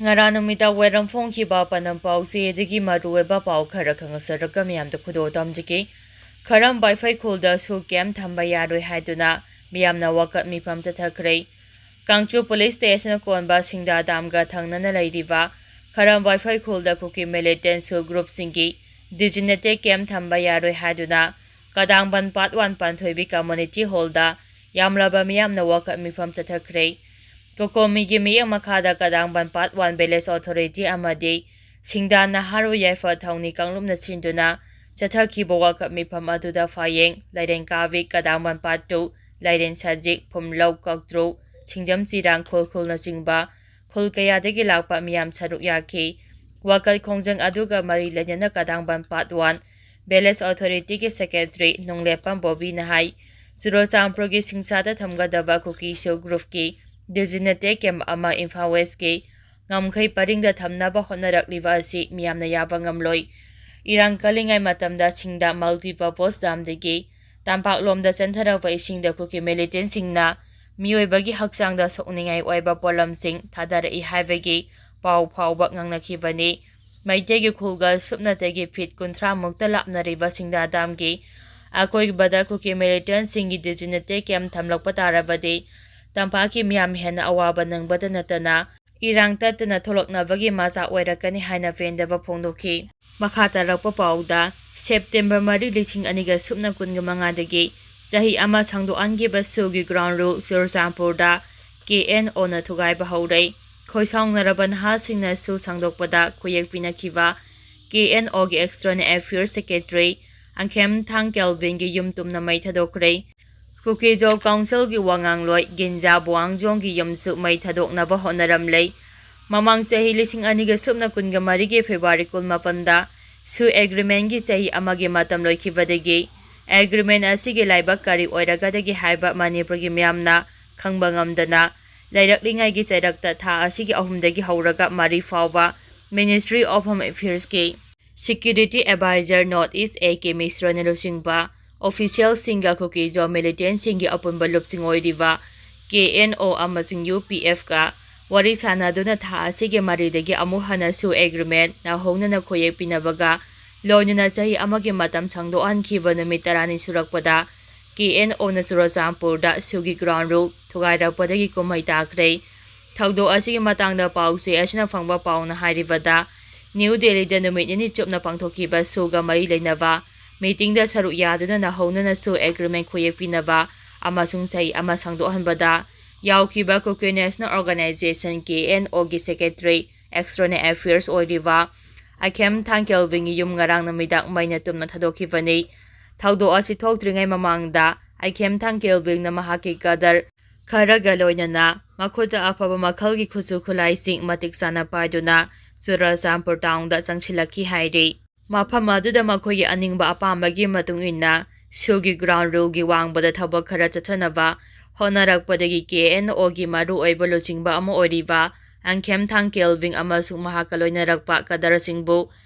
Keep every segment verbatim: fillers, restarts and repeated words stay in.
ꯉꯔꯥꯡ ꯅꯨꯃꯤꯗꯥꯡ ꯋꯥꯏꯔꯝ ꯐꯣꯡꯈꯤꯕ ꯄꯥꯎꯅꯝ ꯄꯥꯎꯆꯦꯗꯒꯤ ꯃꯔꯨꯑꯣꯏꯕ ꯄꯥꯎ ꯈꯔ ꯈꯪꯍꯟꯖꯔꯒ ꯃꯤꯌꯥꯝꯗ ꯈꯨꯗꯣꯜ ꯇꯝꯖꯒꯦ꯫ ꯈꯔꯝ ꯋꯥꯏꯐꯥꯏ ꯈꯨꯜꯗꯁꯨ ꯀꯦꯝ ꯊꯝꯕ ꯌꯥꯔꯣꯏ ꯍꯥꯏꯗꯨꯅ ꯃꯤꯌꯥꯝꯅ ꯋꯥꯀꯠ ꯃꯤꯐꯝ ꯆꯠꯊꯈ꯭ꯔꯦ꯫ ꯀꯥꯡꯆꯨ ꯄꯨꯂꯤꯁ ꯁ꯭ꯇꯦꯁꯟ ꯀꯣꯟꯕ ꯁꯤꯡꯗꯥ ꯗꯥꯝꯒ ꯊꯪꯅꯅ ꯂꯩꯔꯤꯕ ꯈꯔꯝ ꯋꯥꯏꯐꯥꯏ ꯈꯨꯜꯗ ꯀꯨꯀꯤ ꯃꯤꯂꯤꯇꯦꯟꯠꯁꯨ ꯒ꯭ꯔꯨꯞꯁꯤꯡꯒꯤ ꯗꯤꯖꯤꯅꯦꯇꯦꯗ ꯀꯦꯝ ꯊꯝꯕ ꯌꯥꯔꯣꯏ ꯍꯥꯏꯗꯨꯅ ꯀꯗꯥꯡꯕꯟ ꯄꯥꯠ ꯋꯥꯟ ꯄꯥꯟꯊꯣꯏꯕꯤ ꯀꯝꯃ꯭ꯌꯨꯅꯤꯇꯤ ꯍꯣꯜꯗ ꯌꯥꯝꯂꯕ ꯃꯤꯌꯥꯝꯅ ꯋꯥꯀꯠ ꯃꯤꯐꯝ ꯆꯠꯊꯈ꯭ꯔꯦ꯫ ꯀꯣꯀꯣꯃꯤꯒꯤ ꯃꯤꯠꯌꯦꯡ ꯃꯈꯥꯗ ꯀꯗꯥꯡꯕꯟ ꯄꯥꯠ ꯋꯥꯟ ꯚꯤꯂꯦꯖ ꯑꯣꯊꯣꯔꯤꯇꯤ ꯑꯃꯗꯤ ꯁꯤꯡꯗꯥ ꯅꯍꯥꯔꯣꯜ ꯌꯥꯏꯐ ꯊꯧꯅꯤ ꯀꯥꯡꯂꯨꯞꯅ ꯁꯤꯟꯗꯨꯅ ꯆꯠꯊꯈꯤꯕ ꯋꯥꯀꯠ ꯃꯤꯐꯝ ꯑꯗꯨꯗ ꯐꯥꯌꯦꯡ, ꯂꯥꯏꯔꯦꯟ ꯀꯥꯕꯤ, ꯀꯗꯥꯡꯕꯟ ꯄꯥꯠ ꯇꯨ, ꯂꯥꯏꯔꯦꯟ ꯁꯖꯤꯛ, ꯐꯨꯝꯂꯧ, ꯀꯛꯇ꯭ꯔꯨ, ꯁꯤꯡꯖꯝ ꯆꯤꯔꯥꯡ ꯈꯨꯜ ꯈꯨꯜꯅꯆꯤꯡꯕ ꯈꯨꯜ ꯀꯌꯥꯗꯒꯤ ꯂꯥꯛꯄ ꯃꯤꯌꯥꯝ ꯁꯔꯨꯛ ꯌꯥꯈꯤ꯫ ꯋꯥꯀꯠ ꯈꯣꯡꯖꯪ ꯑꯗꯨꯒ ꯃꯔꯤ ꯂꯩꯅꯅ ꯀꯗꯥꯡꯕꯟ ꯄꯥꯠ ꯋꯥꯟ ꯚꯤꯂꯦꯖ ꯑꯣꯊꯣꯔꯤꯇꯤꯒꯤ ꯁꯦꯀ꯭ꯔꯦꯇꯔꯤ ꯅꯣꯡꯂꯦꯞꯄꯝ ꯕꯣꯕꯤꯅ ꯍꯥꯏ, ꯆꯨꯔꯆꯥꯟꯄꯨꯔꯒꯤ ꯁꯤꯡꯁꯥꯗ ꯊꯝꯒꯗꯕ ꯀꯨꯀꯤ ꯁꯣ ꯒ꯭ꯔꯨꯞꯀꯤ ꯗꯤꯖꯤꯅꯦꯇꯦꯗ ꯀꯦꯝ ꯑꯃ ꯏꯝꯐꯥꯜ ꯋꯦꯁꯀꯤ ꯉꯝꯈꯩ ꯄꯔꯤꯡꯗ ꯊꯝꯅꯕ ꯍꯣꯠꯅꯔꯛꯂꯤꯕ ꯑꯁꯤ ꯃꯤꯌꯥꯝꯅ ꯌꯥꯕ ꯉꯝꯂꯣꯏ꯫ ꯏꯔꯥꯡ ꯀꯜꯂꯤꯉꯩ ꯃꯇꯝꯗ ꯁꯤꯡꯗꯥ ꯃꯜꯇꯤꯄꯔꯄꯣꯁ ꯗꯥꯝꯗꯒꯤ ꯇꯝꯄꯥꯛꯂꯣꯝꯗ ꯆꯦꯟꯊꯔꯛꯄ ꯏꯁꯤꯡꯗ ꯀꯨꯀꯤ ꯃꯤꯂꯤꯇꯦꯟꯠꯁꯤꯡꯅ ꯃꯤꯑꯣꯏꯕꯒꯤ ꯍꯛꯆꯥꯡꯗ ꯁꯣꯛꯅꯤꯡꯉꯥꯏ ꯑꯣꯏꯕ ꯄꯣꯠꯂꯝꯁꯤꯡ ꯊꯥꯗꯔꯛꯏ ꯍꯥꯏꯕꯒꯤ ꯄꯥꯎ ꯐꯥꯎꯕ ꯉꯥꯡꯅꯈꯤꯕꯅꯤ꯫ ꯃꯩꯇꯩꯒꯤ ꯈꯨꯜꯒ ꯁꯨꯞꯅꯇꯒꯤ ꯐꯤꯠ ꯀꯨꯟꯊ꯭ꯔꯥꯃꯨꯛꯇ ꯂꯥꯞꯅꯔꯤꯕ ꯁꯤꯡꯗꯥ ꯗꯥꯝꯒꯤ ꯑꯀꯣꯏꯕꯗ ꯀꯨꯀꯤ ꯃꯤꯂꯤꯇꯦꯟꯠꯁꯤꯡꯒꯤ ꯗꯤꯖꯤꯅꯦꯇꯦꯗ ꯀꯦꯝ ꯊꯝꯂꯛꯄ ꯇꯥꯔꯕꯗꯤ ꯇꯝꯄꯥꯛꯀꯤ ꯃꯤꯌꯥꯝ ꯍꯦꯟꯅ ꯑꯋꯥꯕ ꯅꯪꯕꯗ ꯅꯠꯇꯅ ꯏꯔꯥꯡ ꯇꯠꯇꯅ ꯊꯣꯛꯂꯛꯅꯕꯒꯤ ꯃꯆꯥꯛ ꯑꯣꯏꯔꯛꯀꯅꯤ ꯍꯥꯏꯅ ꯄꯦꯟꯗꯕ ꯐꯣꯡꯗꯣꯛꯈꯤ꯫ ꯃꯈꯥ ꯇꯥꯔꯛꯄ ꯄꯥꯎꯗ, ꯁꯦꯞꯇꯦꯝꯕꯔ ꯃꯔꯤ, ꯂꯤꯁꯤꯡ ꯑꯅꯤꯒ ꯁꯨꯞꯅ ꯀꯨꯟꯒ ꯃꯉꯥꯗꯒꯤ ꯆꯍꯤ ꯑꯃ ꯁꯥꯡꯗꯣꯛꯍꯟꯈꯤꯕ ꯁꯣꯒꯤ ꯒ꯭ꯔꯥꯎꯟ ꯔꯨꯜ ꯆꯨꯔꯆꯥꯟꯄꯨꯔꯗ ꯀꯦ ꯑꯦꯟ ꯑꯣꯅ ꯊꯨꯒꯥꯏꯕ ꯍꯧꯔꯦ꯫ ꯈꯣꯏꯁꯥꯎꯅꯔꯕ ꯅꯍꯥꯁꯤꯡꯅ ꯁꯣ ꯁꯥꯡꯗꯣꯛꯄꯗ ꯈꯨꯌꯦꯛ ꯄꯤꯅꯈꯤꯕ꯫ ꯀꯦ ꯑꯦꯟ ꯑꯣꯒꯤ ꯑꯦꯛꯁꯇꯔꯅꯦꯜ ꯑꯦꯐꯤꯌꯔꯁ ꯁꯦꯀ꯭ꯔꯦꯇꯔꯤ ꯑꯪꯈꯦꯝꯊꯥꯡ ꯀꯦꯜꯚꯤꯟꯒꯤ ꯌꯨꯝ ꯇꯨꯝꯅ ꯃꯩ ꯊꯥꯗꯣꯛꯈ꯭ꯔꯦ꯫ ꯀꯨꯀꯤꯖꯣ ꯀꯥꯎꯟꯁꯤꯜꯒꯤ ꯋꯥꯉꯥꯡꯂꯣꯏ ꯒꯤꯟꯖꯥ ꯕꯣꯋꯥꯡꯖꯣꯡꯒꯤ ꯌꯨꯝꯁꯨ ꯃꯩ ꯊꯥꯗꯣꯛꯅꯕ ꯍꯣꯠꯅꯔꯝꯂꯦ꯫ ꯃꯃꯥꯡ ꯆꯍꯤ ꯂꯤꯁꯤꯡ ꯑꯅꯤꯒ ꯁꯨꯞꯅ ꯀꯨꯟꯒ ꯃꯔꯤꯒꯤ ꯐꯦꯕ꯭ꯔꯨꯋꯥꯔꯤ ꯀꯨꯟꯃꯥꯄꯟꯗ ꯁꯨ ꯑꯦꯒ꯭ꯔꯤꯃꯦꯟꯒꯤ ꯆꯍꯤ ꯑꯃꯒꯤ ꯃꯇꯝ ꯂꯣꯏꯈꯤꯕꯗꯒꯤ ꯑꯦꯒ꯭ꯔꯤꯃꯦꯟ ꯑꯁꯤꯒꯤ ꯂꯥꯏꯕꯛ ꯀꯔꯤ ꯑꯣꯏꯔꯒꯗꯒꯦ ꯍꯥꯏꯕ ꯃꯅꯤꯄꯨꯔꯒꯤ ꯃꯤꯌꯥꯝꯅ ꯈꯪꯕ ꯉꯝꯗꯅ ꯂꯩꯔꯛꯂꯤꯉꯩꯒꯤ ꯆꯩꯔꯛꯇ ꯊꯥ ꯑꯁꯤꯒꯤ ꯑꯍꯨꯝꯗꯒꯤ ꯍꯧꯔꯒ ꯃꯔꯤ ꯐꯥꯎꯕ Ministry of Home Affairsꯀꯤ security adviser north east A K ꯃꯤꯁ꯭ꯔꯅ ꯂꯨꯆꯤꯡꯕ ꯑꯣꯐꯤꯁꯤꯌꯦꯜꯁꯤꯡꯒ ꯀꯨꯀꯤꯖꯣ ꯃꯤꯂꯤꯇꯦꯟꯠꯁꯤꯡꯒꯤ ꯑꯄꯨꯟꯕ ꯂꯨꯞꯁꯤꯡ ꯑꯣꯏꯔꯤꯕ ꯀꯦ ꯑꯦꯟ ꯑꯣ ꯑꯃꯁꯨꯡ ꯌꯨ ꯄꯤ ꯑꯦꯐꯀ ꯋꯥꯔꯤ ꯁꯥꯟꯅꯗꯨꯅ ꯊꯥ ꯑꯁꯤꯒꯤ ꯃꯔꯤꯗꯒꯤ ꯑꯃꯨꯛ ꯍꯟꯅ ꯁꯨ ꯑꯦꯒ꯭ꯔꯤꯃꯦꯟꯅ ꯍꯧꯅꯅ ꯈꯨꯌꯦꯛ ꯄꯤꯅꯕꯒ ꯂꯣꯏꯅꯅ ꯆꯍꯤ ꯑꯃꯒꯤ ꯃꯇꯝ ꯁꯥꯡꯗꯣꯛꯍꯟꯈꯤꯕ ꯅꯨꯃꯤꯠ ꯇꯔꯥꯅꯤ ꯁꯨꯔꯛꯄꯗ ꯀꯦ ꯑꯦꯟ ꯑꯣꯅ ꯆꯨꯔꯆꯥꯟꯄꯨꯔꯗ ꯁꯨꯒꯤ ꯒ꯭ꯔꯥꯎꯟ ꯔꯨꯜ ꯊꯨꯒꯥꯏꯔꯛꯄꯗꯒꯤ ꯀꯨꯝꯍꯩ ꯇꯥꯈ꯭ꯔꯦ꯫ ꯊꯧꯗꯣꯛ ꯑꯁꯤꯒꯤ ꯃꯇꯥꯡꯗ ꯄꯥꯎꯆꯦ ꯑꯁꯤꯅ ꯐꯪꯕ ꯄꯥꯎꯅ ꯍꯥꯏꯔꯤꯕꯗ, ꯅ꯭ꯌꯨ ꯗꯦꯜꯂꯤꯗ ꯅꯨꯃꯤꯠ ꯅꯤꯅꯤ ꯆꯨꯞꯅ ꯄꯥꯡꯊꯣꯛꯈꯤꯕ ꯁꯨꯒ ꯃꯔꯤ ꯂꯩꯅꯕ ꯃꯤꯇꯤꯡꯗ ꯁꯔꯨꯛ ꯌꯥꯗꯨꯅ ꯅꯧꯍꯧꯅꯅ ꯁꯨ ꯑꯦꯒ꯭ꯔꯤꯃꯦꯟ ꯈꯨꯌꯦꯛ ꯄꯤꯅꯕ ꯑꯃꯁꯨꯡ ꯆꯍꯤ ꯑꯃ ꯁꯥꯡꯗꯣꯛꯍꯟꯕꯗ ꯌꯥꯎꯈꯤꯕ Kuki National Organization, K N ꯑꯣꯒꯤ ꯁꯦꯀ꯭ꯔꯦꯇꯔꯤ, ꯑꯦꯛꯁꯇꯔꯅꯦꯜ ꯑꯦꯐꯤꯌꯔꯁ ꯑꯣꯏꯔꯤꯕ ꯑꯥꯏꯈꯦꯝ ꯊꯥꯡꯀꯦꯜꯕꯤꯡꯒꯤ ꯌꯨꯝ ꯉꯔꯥꯡ ꯅꯨꯃꯤꯗꯥꯡ ꯃꯩꯅ ꯇꯨꯝꯅ ꯊꯥꯗꯣꯛꯈꯤꯕꯅꯤ꯫ ꯊꯧꯗꯣꯛ ꯑꯁꯤ ꯊꯣꯛꯇ꯭ꯔꯤꯉꯩ ꯃꯃꯥꯡꯗ ꯑꯥꯏꯈꯦꯝ ꯊꯥꯡꯀꯦꯜꯕꯤꯡꯅ ꯃꯍꯥꯛꯀꯤ ꯀꯗꯔ ꯈꯔꯒ ꯂꯣꯏꯅꯅ ꯃꯈꯨꯠꯇ ꯑꯐꯕ ꯃꯈꯜꯒꯤ ꯈꯨꯠꯁꯨ ꯈꯨꯠꯂꯥꯏꯁꯤꯡ ꯃꯇꯤꯛ ꯆꯥꯅ ꯄꯥꯏꯗꯨꯅ ꯆꯨꯔꯆꯥꯟꯄꯨꯔ ꯇꯥꯎꯟꯗ ꯆꯪꯁꯤꯜꯂꯛꯈꯤ ꯍꯥꯏꯔꯤ꯫ ꯃꯐꯝ ꯑꯗꯨꯗ ꯃꯈꯣꯏꯒꯤ ꯑꯅꯤꯡꯕ ꯑꯄꯥꯝꯕꯒꯤ ꯃꯇꯨꯡ ꯏꯟꯅ ꯁꯨꯒꯤ ꯒ꯭ꯔꯥꯎꯟ ꯔꯨꯜꯒꯤ ꯋꯥꯡꯃꯗ ꯊꯕꯛ ꯈꯔ ꯆꯠꯊꯅꯕ ꯍꯣꯠꯅꯔꯛꯄꯗꯒꯤ ꯀꯦ ꯑꯦꯟ ꯑꯣꯒꯤ ꯃꯔꯨ ꯑꯣꯏꯕ ꯂꯨꯆꯤꯡꯕ ꯑꯃ ꯑꯣꯏꯔꯤꯕ ꯑꯥꯏꯈꯦꯝ ꯊꯥꯡꯀꯦꯜꯕꯤꯡ ꯑꯃꯁꯨꯡ ꯃꯍꯥꯛꯀ ꯂꯣꯏꯅꯔꯛꯄ ꯀꯗꯔꯁꯤꯡꯕꯨ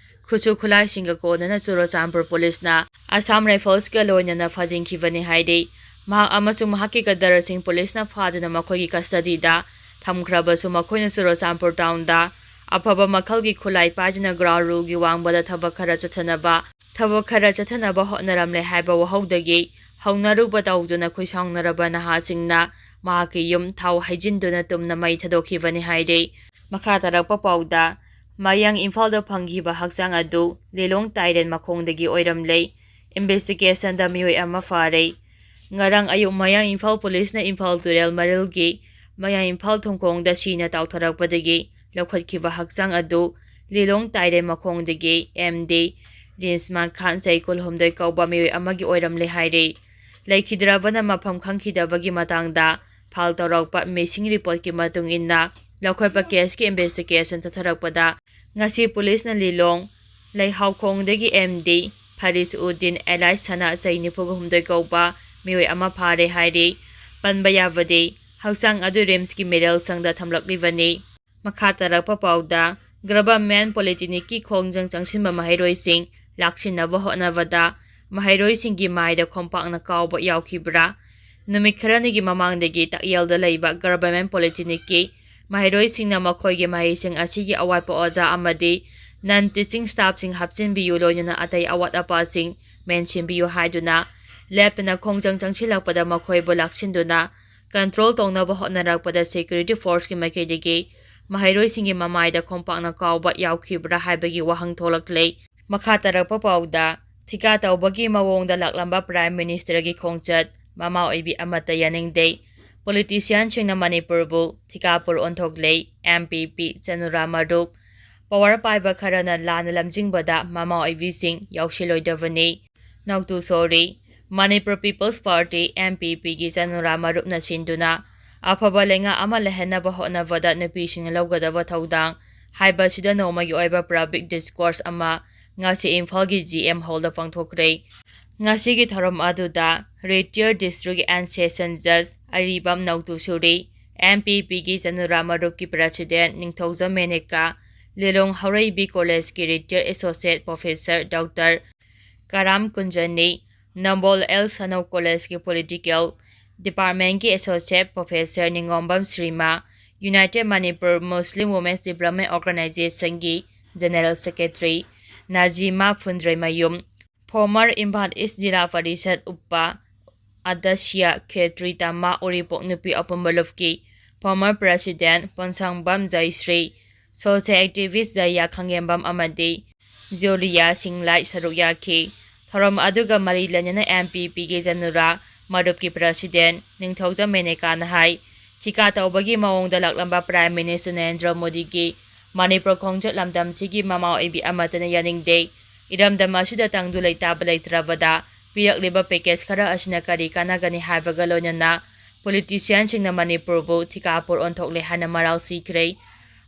ꯈꯨꯠꯁꯨ ꯈꯨꯠꯂꯥꯏꯁꯤꯡꯒ ꯀꯣꯟꯅꯅ ꯆꯨꯔꯆꯥꯟꯄꯨꯔ ꯄꯨꯂꯤꯁꯅ ꯑꯁꯥꯝ ꯔꯥꯏꯐꯜꯁꯀ ꯂꯣꯏꯅꯅ ꯐꯥꯖꯤꯟꯈꯤꯕꯅꯤ ꯍꯥꯏꯔꯤ꯫ ꯃꯍꯥꯛ ꯑꯃꯁꯨꯡ ꯃꯍꯥꯛꯀꯤ ꯀꯗꯔꯁꯤꯡ ꯄꯨꯂꯤꯁꯅ ꯐꯥꯗꯨꯅ ꯃꯈꯣꯏꯒꯤ ꯀꯁꯇꯗꯤꯗ ꯊꯝꯈ꯭ꯔꯕꯁꯨ, ꯃꯈꯣꯏꯅ ꯆꯨꯔꯆꯥꯟꯄꯨꯔ ꯇꯥꯎꯟꯗ ꯑꯐꯕ ꯃꯈꯜꯒꯤ ꯈꯨꯠꯂꯥꯏ ꯄꯥꯏꯗꯨꯅ ꯒ꯭ꯔꯥꯎꯟ ꯔꯨꯜꯒꯤ ꯋꯥꯡꯃꯗ ꯊꯕꯛ ꯈꯔ ꯆꯠꯊꯅꯕ, ꯊꯕꯛ ꯈꯔ ꯆꯠꯊꯅꯕ ꯍꯣꯠꯅꯔꯝꯂꯦ ꯍꯥꯏꯕ ꯋꯥꯍꯧꯗꯒꯤ ꯍꯧꯅꯔꯨꯕ ꯇꯧꯗꯨꯅ ꯈꯣꯏꯁꯥꯎꯅꯔꯕ ꯅꯍꯥꯁꯤꯡꯅ ꯃꯍꯥꯛꯀꯤ ꯌꯨꯝ ꯊꯥꯎ ꯍꯩꯖꯤꯟꯗꯨꯅ ꯇꯨꯝꯅ ꯃꯩ ꯊꯥꯗꯣꯛꯈꯤꯕꯅꯤ ꯍꯥꯏꯔꯤ꯫ ꯃꯈꯥ ꯇꯥꯔꯛꯄ ꯄꯥꯎꯗ, ꯃꯌꯥꯡ ꯏꯝꯐꯥꯜꯗ ꯐꯪꯈꯤꯕ ꯍꯛꯆꯥꯡ ꯑꯗꯨ ꯂꯤꯂꯣꯡ ꯇꯥꯏꯔꯦꯟ ꯃꯈꯣꯡꯗꯒꯤ ꯑꯣꯏꯔꯝꯂꯦ꯫ ꯏꯟꯚꯦꯁꯇꯤꯒꯦꯁꯟꯗ ꯃꯤꯑꯣꯏ ꯑꯃ ꯐꯥꯔꯦ꯫ ꯉꯔꯥꯡ ꯑꯌꯨꯛ ꯃꯌꯥꯡ ꯏꯝꯐꯥꯜ ꯄꯨꯂꯤꯁꯅ ꯏꯝꯐꯥꯜ ꯇꯨꯔꯦꯜ ꯃꯔꯤꯜꯒꯤ ꯃꯌꯥꯡ ꯏꯝꯐꯥꯜ ꯊꯣꯡꯈꯣꯡꯗ ꯁꯤꯅ ꯇꯥꯎꯊꯔꯛꯄꯗꯒꯤ ꯂꯧꯈꯠꯈꯤꯕ ꯍꯛꯆꯥꯡ ꯑꯗꯨ ꯂꯤꯂꯣꯡ ꯇꯥꯏꯔꯦꯟ ꯃꯈꯣꯡꯗꯒꯤ ꯑꯦꯝ ꯗꯤ ꯔꯤꯟꯁꯃꯥꯟ ꯈꯥꯟ, ꯆꯍꯤ ꯀꯨꯟꯍꯨꯝꯗꯣꯏ ꯀꯧꯕ ꯃꯤꯑꯣꯏ ꯑꯃꯒꯤ ꯑꯣꯏꯔꯝꯂꯦ ꯍꯥꯏꯔꯤ꯫ ꯂꯩꯈꯤꯗ꯭ꯔꯕꯅ ꯃꯐꯝ ꯈꯪꯈꯤꯗꯕꯒꯤ ꯃꯇꯥꯡꯗ ꯐꯥꯏꯜ ꯇꯧꯔꯛꯄ ꯃꯤꯁꯤꯡ ꯔꯤꯄꯣꯔꯠꯀꯤ ꯃꯇꯨꯡ ꯏꯟꯅ ꯂꯧꯈꯠꯄ ꯀꯦꯁꯀꯤ ꯏꯟꯚꯦꯁꯇꯤꯒꯦꯁꯟ ꯆꯠꯊꯔꯛꯄꯗ ꯉꯁꯤ ꯄꯨꯂꯤꯁꯅ ꯂꯤꯂꯣꯡ ꯂꯩꯍꯥꯎꯈꯣꯡꯗꯒꯤ M D Faris Uddin alias ꯁꯅꯥ, ꯆꯍꯤ ꯅꯤꯐꯨꯒ ꯍꯨꯝꯗꯣꯏ ꯀꯧꯕ ꯃꯤꯑꯣꯏ ꯑꯃ ꯐꯥꯔꯦ ꯍꯥꯏꯔꯤ꯫ ꯄꯟꯕ ꯌꯥꯕꯗꯤ, ꯍꯛꯆꯥꯡ ꯑꯗꯨ ꯔꯤꯝꯁꯀꯤ ꯃꯤꯔꯦꯜ ꯁꯪꯗ ꯊꯝꯂꯛꯂꯤꯕꯅꯤ꯫ ꯃꯈꯥ ꯇꯥꯔꯛꯄ ꯄꯥꯎꯗ, ꯒꯚꯔꯟꯃꯦꯟꯠ ꯄꯣꯂꯤꯇꯦꯛꯅꯤꯛꯀꯤ ꯈꯣꯡꯖꯪ ꯆꯪꯁꯤꯟꯕ ꯃꯍꯩꯔꯣꯏꯁꯤꯡ ꯂꯥꯛꯁꯤꯟꯅꯕ ꯍꯣꯠꯅꯕꯗ ꯃꯍꯩꯔꯣꯏꯁꯤꯡꯒꯤ ꯃꯥꯏꯗ ꯈꯣꯝꯄꯥꯛꯅ ꯀꯥꯎꯕ ꯌꯥꯎꯈꯤꯕ꯭ꯔꯥ? ꯅꯨꯃꯤꯠ ꯈꯔꯅꯤꯒꯤ ꯃꯃꯥꯡꯗꯒꯤ ꯇꯥꯛꯌꯦꯜꯗ ꯂꯩꯕ ꯒꯚꯔꯟꯃꯦꯟꯠ ꯄꯣꯂꯤꯇꯦꯛꯅꯤꯛꯀꯤ ꯃꯍꯩꯔꯣꯏꯁꯤꯡꯅ ꯃꯈꯣꯏꯒꯤ ꯃꯍꯩꯁꯤꯡ ꯑꯁꯤꯒꯤ ꯑꯋꯥꯠꯄ ꯑꯣꯖꯥ ꯑꯃꯗꯤ non teaching staffꯁꯤꯡ ꯍꯥꯞꯆꯤꯟꯕꯤꯌꯨ, ꯂꯣꯏꯅꯅ ꯑꯇꯩ ꯑꯋꯥꯠ ꯑꯄꯥꯁꯤꯡ ꯃꯦꯟꯁꯤꯟꯕꯤꯌꯨ ꯍꯥꯏꯗꯨꯅ ꯂꯦꯞꯇꯅ ꯈꯣꯡꯖꯪ ꯆꯪꯁꯤꯜꯂꯛꯄꯗ ꯃꯈꯣꯏꯕꯨ ꯂꯥꯛꯁꯤꯟꯗꯨꯅ control ꯇꯧꯅꯕ ꯍꯣꯠꯅꯔꯛꯄꯗ security forceꯀꯤ ꯃꯥꯏꯀꯩꯗꯒꯤ ꯃꯍꯩꯔꯣꯏꯁꯤꯡꯒꯤ ꯃꯃꯥꯏꯗ ꯈꯣꯡꯄꯥꯛꯅ ꯀꯥꯎꯕ ꯌꯥꯎꯈꯤꯕ꯭ꯔꯥ ꯍꯥꯏꯕꯒꯤ ꯋꯥꯍꯪ ꯊꯣꯛꯂꯛꯂꯦ꯫ ꯃꯈꯥ ꯇꯥꯔꯛꯄ ꯄꯥꯎꯗ, ꯊꯤꯀꯥ ꯇꯧꯕꯒꯤ ꯃꯑꯣꯡꯗ ꯂꯥꯛꯂꯝꯕ Prime Ministerꯒꯤ ꯈꯣꯡꯆꯠ ꯃꯃꯥ ꯑꯣꯏꯕꯤ ꯑꯃꯠꯇ ꯌꯥꯅꯤꯡꯗꯦ꯫ Politicianꯁꯤꯡꯅ ꯃꯅꯤꯄꯨꯔꯕꯨ ꯊꯤꯀꯥ ꯄꯨꯔ ꯑꯣꯟꯊꯣꯛꯂꯦ꯫ MPP ꯆꯅꯨꯔꯥ ꯃꯔꯨꯞ꯫ Power ꯄꯥꯏꯕ ꯈꯔꯅ ꯂꯥꯟꯅ ꯂꯝꯖꯤꯡꯕꯗ ꯃꯃꯥ ꯑꯣꯏꯕꯤꯁꯤꯡ ꯌꯥꯎꯁꯤꯜꯂꯣꯏꯗꯕꯅꯤ꯫ ꯅꯧꯇꯨ ꯁꯣꯔꯤ꯫ Manipur People's Party, MPPꯒꯤ ꯆꯅꯨꯔꯥ ꯃꯔꯨꯞꯅ ꯁꯤꯟꯗꯨꯅ ꯑꯐꯕ ꯂꯩꯉꯥꯛ ꯑꯃ ꯂꯩꯍꯟꯅꯕ ꯍꯣꯠꯅꯕꯗ ꯅꯨꯄꯤꯁꯤꯡꯅ ꯂꯧꯒꯗꯕ ꯊꯧꯗꯥꯡ ꯍꯥꯏꯕꯁꯤꯗ ꯅꯣꯡꯃꯒꯤ ꯑꯣꯏꯕ public discourse ꯑꯃ ꯉꯁꯤ ꯏꯝꯐꯥꯜꯒꯤ GM Hallꯗ ꯄꯥꯡꯊꯣꯛꯈ꯭ꯔꯦ꯫ ꯉꯁꯤꯒꯤ ꯊꯧꯔꯝ ꯑꯗꯨꯗ Retired District and Session Judge ꯑꯔꯤꯕꯝ ꯅꯧꯇꯨ ꯁꯨꯔꯤ, MPPꯒꯤ ꯆꯅꯨꯔꯥ ꯃꯔꯨꯞꯀꯤ President ꯅꯤꯡꯊꯧꯖꯝ ꯃꯦꯅꯦꯀꯥ, ꯂꯤꯂꯣꯡ ꯍꯧꯔꯩꯕꯤ Collegeꯀꯤ Retired Associate Professor Doctor Karam Kunjani, Nambol L Sanaoi Collegeꯀꯤ Political Departmentꯀꯤ Associate Professor Ningombam Shrima, United Manipur Muslim Women's Development Organizationꯒꯤ General Secretary Najima Phundreimayum, former Imphal East zila parishad ꯎꯄ ꯑꯗꯁ꯭ꯌ ꯈꯦꯇ꯭ꯔꯤ ꯇꯃꯥ ꯎꯔꯤꯄꯣꯛ ꯅꯨꯄꯤ ꯑꯄꯨꯟꯕ ꯂꯨꯞꯀꯤ former President ꯄꯣꯟꯁꯥꯡꯕꯝ ꯖꯌꯁ꯭ꯔꯤ, social activist ꯖꯌꯥ ꯈꯪꯉꯦꯝꯕꯝ ꯑꯃꯗꯤ ꯖꯨꯂꯤꯌꯥ ꯁꯤꯡꯂꯥꯏ ꯁꯔꯨꯛ ꯌꯥꯈꯤ꯫ ꯊꯧꯔꯝ ꯑꯗꯨꯒ ꯃꯔꯤ ꯂꯩꯅꯅ MPPꯒꯤ ꯆꯅꯨꯔꯥ ꯃꯔꯨꯞꯀꯤ President ꯅꯤꯡꯊꯧꯖꯝ ꯃꯦꯅꯦꯀꯥꯅ ꯍꯥꯏ, ꯊꯤꯀꯥ ꯇꯧꯕꯒꯤ ꯃꯑꯣꯡꯗ ꯂꯥꯛꯂꯝꯕ Prime Minister ꯅꯔꯦꯟꯗ꯭ꯔ ꯃꯣꯗꯤꯒꯤ ꯃꯅꯤꯄꯨꯔ ꯈꯣꯡꯆꯠ ꯂꯝꯗꯝꯁꯤꯒꯤ ꯃꯃꯥ ꯑꯣꯏꯕꯤ ꯑꯃꯠꯇꯅ ꯌꯥꯅꯤꯡꯗꯦ꯫ ꯏꯔꯝꯗꯝ ꯑꯁꯤꯗ ꯇꯪꯗꯨ ꯂꯩꯇꯥꯕ ꯂꯩꯇ꯭ꯔꯕꯗ ꯄꯤꯔꯛꯂꯤꯕ package ꯈꯔ ꯑꯁꯤꯅ ꯀꯔꯤ ꯀꯥꯟꯅꯒꯅꯤ ꯍꯥꯏꯕꯒ ꯂꯣꯏꯅꯅ Politicianꯁꯤꯡꯅ ꯃꯅꯤꯄꯨꯔꯕꯨ ꯊꯤꯀꯥ ꯄꯨꯔ ꯑꯣꯟꯊꯣꯛꯂꯦ ꯍꯥꯏꯅ ꯃꯔꯥꯜ ꯁꯤꯈ꯭ꯔꯦ꯫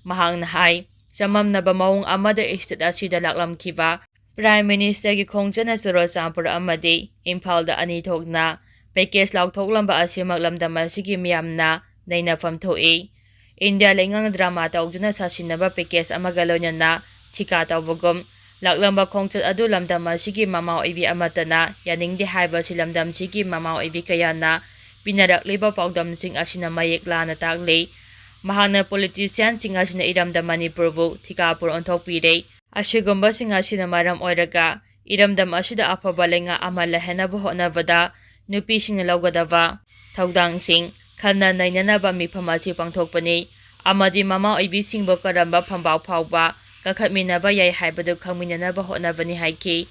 ꯃꯍꯥꯛꯅ ꯍꯥꯏ, ꯆꯃꯝꯅꯕ ꯃꯑꯣꯡ ꯑꯃꯗ state ꯑꯁꯤꯗ ꯂꯥꯛꯂꯝꯈꯤꯕ Prime Ministerꯒꯤ ꯈꯣꯡꯆꯠꯅ ꯆꯨꯔꯆꯥꯟꯄꯨꯔ ꯑꯃꯗꯤ ꯏꯝꯐꯥꯜꯗ ꯑꯅꯤ ꯊꯣꯛꯅ package ꯂꯥꯎꯊꯣꯛꯂꯝꯕ ꯑꯁꯤꯃꯛ ꯂꯝꯗꯝ ꯑꯁꯤꯒꯤ ꯃꯤꯌꯥꯝꯅ ꯅꯩꯅꯐꯝ ꯊꯣꯛꯏ꯫ ꯏꯟꯗꯤꯌꯥ ꯂꯩꯉꯥꯛꯅ drama ꯇꯧꯗꯨꯅ ꯁꯥꯁꯤꯟꯅꯕ package ꯑꯃꯒ ꯂꯣꯏꯅꯅ ꯊꯤꯀꯥ ꯇꯧꯕꯒꯨꯝ ꯂꯥꯛꯂꯝꯕ ꯈꯣꯡꯆꯠ ꯑꯗꯨ ꯂꯝꯗꯝ ꯑꯁꯤꯒꯤ ꯃꯃꯥ ꯑꯣꯏꯕꯤ ꯑꯃꯠꯇꯅ ꯌꯥꯅꯤꯡꯗꯦ ꯍꯥꯏꯕꯁꯤ ꯂꯝꯗꯝꯁꯤꯒꯤ ꯃꯃꯥ ꯑꯣꯏꯕꯤ ꯀꯌꯥꯅ ꯄꯤꯅꯔꯛꯂꯤꯕ ꯄꯥꯎꯗꯝꯁꯤꯡ ꯑꯁꯤꯅ ꯃꯌꯦꯛ ꯂꯥꯅ ꯇꯥꯛꯂꯤ꯫ ꯃꯍꯥꯛꯅ ꯄꯣꯂꯤꯇꯤꯁꯤꯌꯥꯟꯁꯤꯡ ꯑꯁꯤꯅ ꯏꯔꯝꯗꯝ ꯃꯅꯤꯄꯨꯔꯕꯨ ꯊꯤꯀꯥ ꯄꯨꯔ ꯑꯣꯟꯊꯣꯛꯄꯤꯔꯦ꯫ ꯑꯁꯤꯒꯨꯝꯕꯁꯤꯡ ꯑꯁꯤꯅ ꯃꯔꯝ ꯑꯣꯏꯔꯒ ꯏꯔꯝꯗꯝ ꯑꯁꯤꯗ ꯑꯐꯕ ꯂꯩꯉꯥꯛ ꯑꯃ ꯂꯩꯍꯟꯅꯕ ꯍꯣꯠꯅꯕꯗ ꯅꯨꯄꯤꯁꯤꯡꯅ ꯂꯧꯒꯗꯕ ꯊꯧꯗꯥꯡꯁꯤꯡ ꯈꯟꯅ ꯅꯩꯅꯅꯕ ꯃꯤꯐꯝ ꯑꯁꯤ ꯄꯥꯡꯊꯣꯛꯄꯅꯤ ꯑꯃꯗꯤ ꯃꯃꯥ ꯑꯣꯏꯕꯤꯁꯤꯡꯕꯨ ꯀꯔꯝꯕ ꯐꯝꯕꯥꯛ ꯐꯥꯎꯕ ꯀꯥꯈꯠꯃꯤꯟꯅꯕ ꯌꯥꯏ ꯍꯥꯏꯕꯗꯨ ꯈꯪꯃꯤꯟꯅꯅꯕ ꯍꯣꯠꯅꯕꯅꯤ ꯍꯥꯏꯈꯤ꯫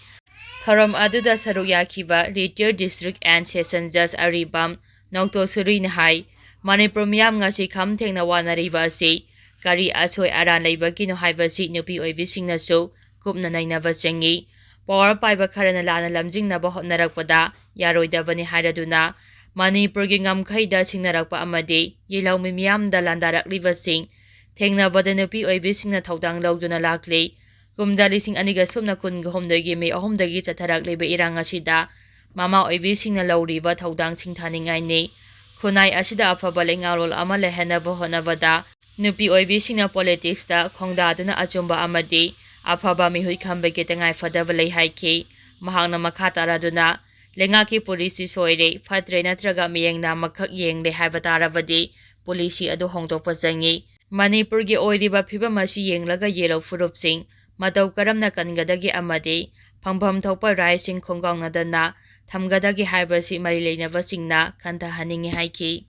ꯊꯧꯔꯝ ꯑꯗꯨꯗ ꯁꯔꯨꯛ ꯌꯥꯈꯤꯕ Retired District and Session Judge ꯑꯔꯤꯕꯝ ꯅꯣꯡꯊꯣ ꯁꯨꯔꯨꯏꯅ ꯍꯥꯏ, ꯃꯅꯤꯄꯨꯔ ꯃꯤꯌꯥꯝ ꯉꯁꯤ ꯈꯝ ꯊꯦꯡꯅ ꯋꯥꯅꯔꯤꯕ ꯑꯁꯤ ꯀꯔꯤ ꯑꯁꯣꯏ ꯑꯔꯥꯟ ꯂꯩꯕꯒꯤꯅꯣ ꯍꯥꯏꯕꯁꯤ ꯅꯨꯄꯤ ꯑꯣꯏꯕꯤꯁꯤꯡꯅꯁꯨ ꯀꯨꯞꯅ ꯅꯩꯅꯕ ꯆꯪꯏ꯫ ꯄꯋꯥꯔ ꯄꯥꯏꯕ ꯈꯔꯅ ꯂꯥꯟꯅ ꯂꯝꯖꯤꯡꯅꯕ ꯍꯣꯠꯅꯔꯛꯄꯗ ꯌꯥꯔꯣꯏꯗꯕꯅꯤ ꯍꯥꯏꯔꯗꯨꯅ ꯃꯅꯤꯄꯨꯔꯒꯤ ꯉꯝꯈꯩꯗ ꯁꯤꯡꯅꯔꯛꯄ ꯑꯃꯗꯤ ꯌꯦꯜꯍꯧꯃꯤ ꯃꯤꯌꯥꯝꯗ ꯂꯥꯟꯗꯥꯔꯛꯂꯤꯕꯁꯤꯡ ꯊꯦꯡꯅꯕꯗ ꯅꯨꯄꯤ ꯑꯣꯏꯕꯤꯁꯤꯡꯅ ꯊꯧꯗꯥꯡ ꯂꯧꯗꯨꯅ ꯂꯥꯛꯂꯤ꯫ ꯀꯨꯝꯖꯥ ꯂꯤꯁꯤꯡ ꯑꯅꯤꯒ ꯁꯨꯞꯅ ꯀꯨꯟꯒ ꯍꯨꯝꯗꯣꯏꯒꯤ ꯃꯦ ꯑꯍꯨꯝꯗꯒꯤ ꯆꯠꯊꯔꯛꯂꯤꯕ ꯏꯔꯥꯡ ꯑꯁꯤꯗ ꯃꯃꯥ ꯑꯣꯏꯕꯤꯁꯤꯡꯅ ꯂꯧꯔꯤꯕ ꯊꯧꯗꯥꯡ ꯁꯤꯡꯊꯥꯅꯤꯡꯉꯥꯏꯅꯤ꯫ ꯈꯨꯟꯅꯥꯏ ꯑꯁꯤꯗ ꯑꯐꯕ ꯂꯩꯉꯥꯛꯂꯣꯟ ꯑꯃ ꯂꯩꯍꯟꯅꯕ ꯍꯣꯠꯅꯕꯗ ꯅꯨꯄꯤ ꯑꯣꯏꯕꯤꯁꯤꯡꯅ ꯄꯣꯂꯤꯇꯤꯛꯁꯇ ꯈꯣꯡꯗꯥꯗꯨꯅ ꯑꯆꯨꯝꯕ ꯑꯃꯗꯤ ꯑꯐꯕ ꯃꯤꯍꯨꯠ ꯈꯟꯕꯒꯤ ꯇꯉꯥꯏꯐꯗꯕ ꯂꯩ ꯍꯥꯏꯈꯤ꯫ ꯃꯍꯥꯛꯅ ꯃꯈꯥ ꯇꯥꯔꯗꯨꯅ ꯂꯩꯉꯥꯛꯀꯤ ꯄꯣꯂꯤꯁꯤ ꯁꯣꯏꯔꯦ, ꯐꯠꯇ꯭ꯔꯦ ꯅꯠꯇ꯭ꯔꯒ ꯃꯤꯠꯌꯦꯡ ꯅꯥꯝꯃꯈꯛ ꯌꯦꯡꯂꯦ ꯍꯥꯏꯕ ꯇꯥꯔꯕꯗꯤ ꯄꯣꯂꯤꯁꯤ ꯑꯗꯨ ꯍꯣꯡꯗꯣꯛꯄ ꯆꯪꯏ꯫ ꯃꯅꯤꯄꯨꯔꯒꯤ ꯑꯣꯏꯔꯤꯕ ꯐꯤꯕꯝ ꯑꯁꯤ ꯌꯦꯡꯂꯒ ꯌꯦꯜꯍꯧ ꯐꯨꯔꯨꯞꯁꯤꯡ ꯃꯇꯧ ꯀꯔꯝꯅ ꯀꯟꯒꯗꯒꯦ ꯑꯃꯗꯤ ꯐꯪꯐꯝ ꯊꯣꯛꯄ ꯔꯥꯏꯠꯁꯤꯡ ꯈꯣꯡꯒꯥꯎꯅꯗꯅ ꯊꯝꯒꯗꯒꯦ ꯍꯥꯏꯕꯁꯤ ꯃꯔꯤ ꯂꯩꯅꯕꯁꯤꯡꯅ ꯈꯟꯊꯍꯟꯅꯤꯡꯏ ꯍꯥꯏꯈꯤ꯫